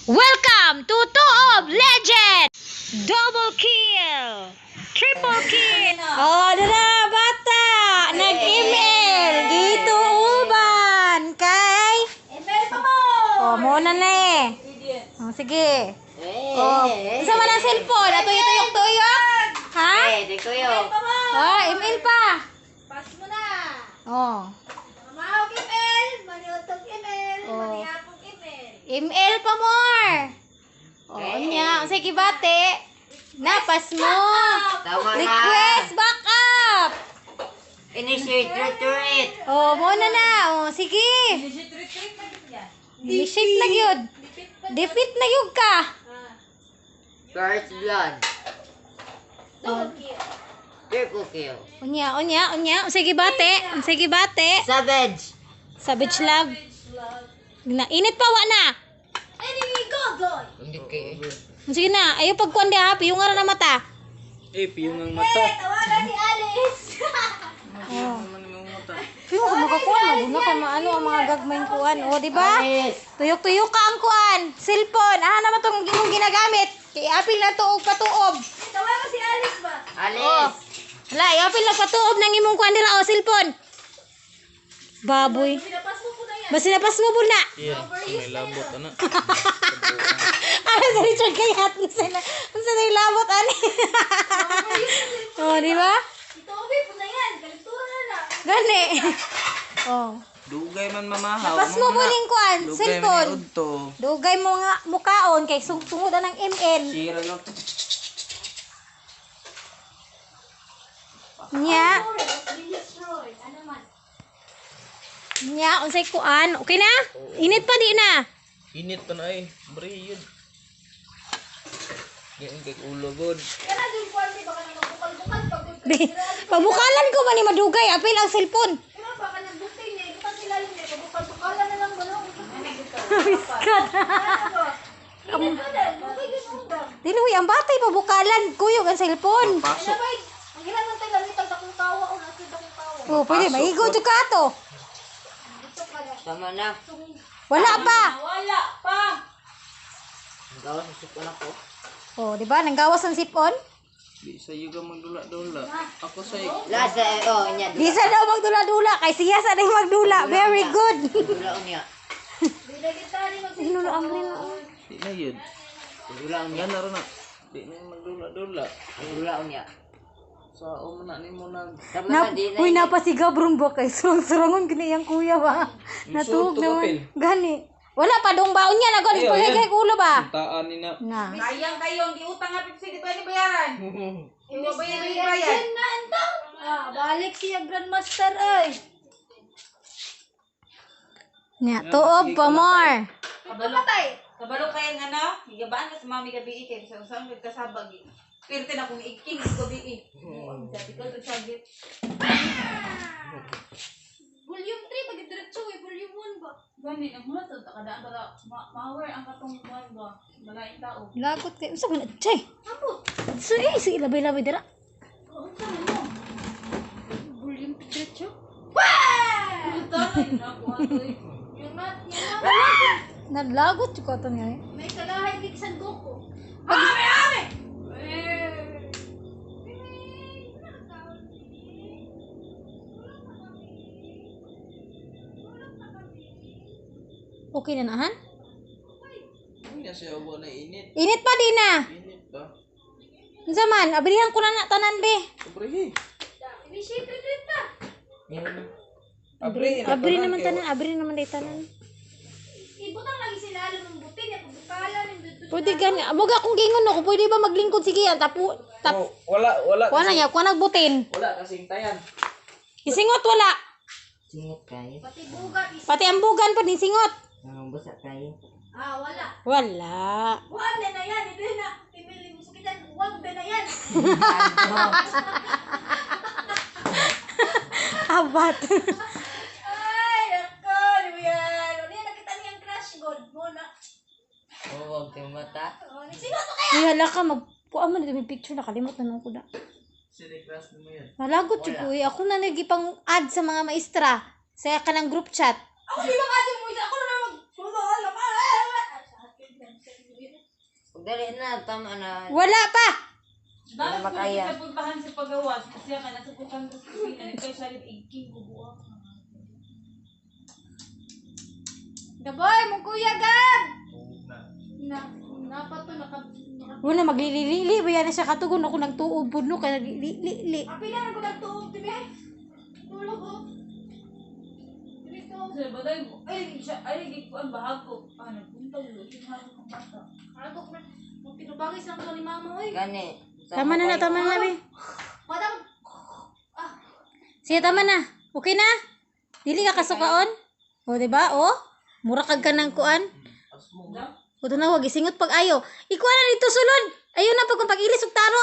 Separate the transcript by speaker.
Speaker 1: Welcome to Tuob Legend! Double kill! Triple kill! Oh, na bata! Nag-email! Dito uban! Kay?
Speaker 2: Email pa mo!
Speaker 1: Oh, muna na eh. Oh, sige. Oh, isa man ang cellphone. Ato tuyok-tuyok. Ha?
Speaker 3: Eh, di ko yun.
Speaker 2: Pa mo!
Speaker 1: Oh, email pa.
Speaker 2: Pass mo na!
Speaker 1: Oh.
Speaker 2: Mamawag email! Maniutog email!
Speaker 1: Oh.
Speaker 2: Maniapog email!
Speaker 1: Email pa more. Oh, unya. Sige, bate. Napas mo.
Speaker 3: Tama na.
Speaker 1: Request back up.
Speaker 3: Initiate retreat.
Speaker 1: Oh, muna na. Oh, sige. Initiate na gyud. Defeat na gyud ka.
Speaker 3: First blood.
Speaker 2: Double kill!
Speaker 3: Triple kill.
Speaker 1: Unya, unya, unya. Sige, bate. Sige, bate.
Speaker 3: Savage.
Speaker 1: Savage love. Na, init pa wa na.
Speaker 2: Enemy godlike!
Speaker 3: Hindi kayo.
Speaker 1: Sige na, ayo pagkuan di ha, piyong ara na mata.
Speaker 4: Eh, piyong ang mata.
Speaker 2: Eh, tawagan si Alice!
Speaker 1: Oh.
Speaker 4: Ano naman yung mata?
Speaker 1: Piyong ka makakuan, maguna ka maano ang mga gagmayng kuan. Oh, di ba?
Speaker 3: Alice.
Speaker 1: Tuyok-tuyok ka ang kuan. Cellphone, ah naman tong imong ginagamit. Kay apil na tuog patuob.
Speaker 2: Tawagan si Alice ba?
Speaker 3: Alice.
Speaker 1: Hala, iapil lang patuob ng imong kuan dira oh, cellphone. Baboy.
Speaker 2: Pinapas mo po na yan!
Speaker 1: Basta napas mo na.
Speaker 4: Yeah, may labot ana.
Speaker 1: Ano sa Richard kay hat sila. Unsa na labot ani? Oh, di ba?
Speaker 2: Ito, ubi po na yan! Kaligtura na na!
Speaker 1: Gani. Oh.
Speaker 4: Dugay man mamahaw.
Speaker 1: Napas mo buling kuan,
Speaker 4: Dugay man
Speaker 1: cellphone.
Speaker 4: udto.
Speaker 1: Dugay mo nga mukaon kay sungtungod ang ML.
Speaker 4: Sira lang.
Speaker 1: Nya,
Speaker 2: Been destroyed! Ano man?
Speaker 1: nya unsay kuan? Okay na? Init pa di na.
Speaker 4: Init pa na eh. Bre, yun. Yan kay ulo god.
Speaker 2: Kana dun kwarti baka na magbukal-bukal pag
Speaker 1: Di, pabukalan ko man ni madugay, apil ang cellphone.
Speaker 2: Pero baka nang butin niya, ibutang ilalim niya, pabukal-bukalan na lang ba no?
Speaker 1: Biskat.
Speaker 2: Ano ba? Init pa na, bukay yun undang.
Speaker 1: Dinuy ang batay pabukalan kuyog ang cellphone.
Speaker 4: Pasok.
Speaker 2: Sabay, ang ilan man tayo lamitan akong tawa o nasa akong tawa.
Speaker 1: Oh, pwede maigo jud ka ato.
Speaker 2: Ito pala.
Speaker 3: Tama na.
Speaker 1: Wala pa.
Speaker 3: Ang gawas sa sipon ako.
Speaker 1: Oh, di ba? Nanggawas ang sipon.
Speaker 4: Di sa'yo ka magdula-dula. Ako sa'yo.
Speaker 3: Lasa eh, oh, niya.
Speaker 1: Di sa daw magdula-dula kay siya sa day magdula. Very good.
Speaker 3: Dula niya.
Speaker 2: Di na kita ni mag
Speaker 1: Ino ang lino.
Speaker 4: Di na yun.
Speaker 3: Dula niya.
Speaker 4: Yan na ron na. Di na yung magdula-dula.
Speaker 3: Dula niya.
Speaker 4: Sa o man na nimo nag...
Speaker 3: Tama
Speaker 1: Na,
Speaker 3: na, di na.
Speaker 1: uy, napasigabrong ba kay surang-surangon gani ang kuya ba? Natuog
Speaker 4: to,
Speaker 1: naman.
Speaker 4: kapil.
Speaker 1: Gani. Wala pa dong baon niya nagod
Speaker 4: Ayaw,
Speaker 1: paghay ulo ba?
Speaker 4: Taan ni na.
Speaker 1: Na.
Speaker 5: Sayang kayo, ang giutang nga Pepsi, di ba ni bayaran? Di ba ni bayaran?
Speaker 2: na antang. Ah, balik siya Grandmaster ay.
Speaker 1: Nya, tuob pa more.
Speaker 5: Kabalo,
Speaker 2: Patay.
Speaker 5: kabalo kayo nga na, higabaan ka sa mami gabi eh, kay sa usang kasabag eh. Pirte na kung iking gabi eh. Sabi ko, ito sagit.
Speaker 2: Volume 3 pag diretso eh, volume 1 ba?
Speaker 5: Gani, ang muna to, kadaan para ma-aware ang katong buwan ba? Malaing tao.
Speaker 1: Lagot kay unsa man chay.
Speaker 2: Amot.
Speaker 1: So eh, sige labay-labay dira.
Speaker 2: Oh, unsa man mo? Volume 3 diretso.
Speaker 5: Ito, ay, naku, ato eh.
Speaker 2: Yung not, yung not.
Speaker 1: Naglagot jud ko ato niya. Eh.
Speaker 2: May kalahay kay San Goku.
Speaker 1: Okay na nahan?
Speaker 4: Hindi siya wala init.
Speaker 1: Init pa di na.
Speaker 4: Init pa.
Speaker 1: Unsa man, abrihan ko na na tanan be.
Speaker 4: Abre. eh.
Speaker 2: Initiate retreat pa.
Speaker 4: Abre.
Speaker 1: Abri naman tanan, abri naman day tanan.
Speaker 2: Ibutang lagi sila alam ng butin ya pagbukalan ng dito.
Speaker 1: Pwede gani. Moga akong gingon no, kung pwede ba maglingkod sige yan tapu tap.
Speaker 4: Oh, wala, wala.
Speaker 1: Kuha na niya, kuha nagbutin.
Speaker 4: Wala kasing tayan.
Speaker 1: Isingot wala.
Speaker 3: Singot kayo.
Speaker 2: Pati bugat is
Speaker 1: Pati ambugan pa din singot.
Speaker 3: Nangambusa kayo.
Speaker 2: ah wala.
Speaker 1: Wala.
Speaker 2: Huwag na na yan. Ito na. Pimili mo sakitan. Huwag na na yan.
Speaker 1: Abat.
Speaker 2: Ay, nako. Di ba yan? Ano yan? Nakita niya ang crush god mo na.
Speaker 3: Oh, wag kayong mata.
Speaker 2: Oh, sino to kaya?
Speaker 1: Uy, hala ka mag kuha man dito may picture nakalimot na nung ko na.
Speaker 4: Sila class mo yan.
Speaker 1: Nalagot jud ko eh. Ako na nagipang add sa mga maestra sa kanang group chat.
Speaker 2: Ako di ba kasi mo isa? Ako na mag... Solo, alam. Ah, ah, ah. Sa akin,
Speaker 3: Pagdali na, tama na.
Speaker 1: Wala pa.
Speaker 5: Dami ko
Speaker 3: makaya.
Speaker 5: sa puntahan sa pagawas. Kasi ka nasubukan ko sa kusina. Kaya siya rin igking bubuha.
Speaker 2: Gaboy, mong kuya Gab! Na, napa to, naka...
Speaker 1: Wala maglilili ba yan na siya katugon ako nagtuob pud no kay naglilili.
Speaker 2: Apila na ko nagtuog, tibi. Tulog oh. Tibi tuog.
Speaker 5: Sa baday mo. Ay, siya, ay, gikuan bahag ko. Ah, nagpunta ko. Kinahanglan kong bata.
Speaker 2: Ako, man, pinubagay sa ako ni mama, oy.
Speaker 3: Gani.
Speaker 1: Tama na na, tama na be.
Speaker 2: Madam, ah,
Speaker 1: Sige, tama na. Okay na? Dili ka kasukaon? O, di ba? O, mura kag kanang kuan. O, na wag isingot pag ayo. Ikuan na dito sulod. Ayo na pag pag-ilis og taro.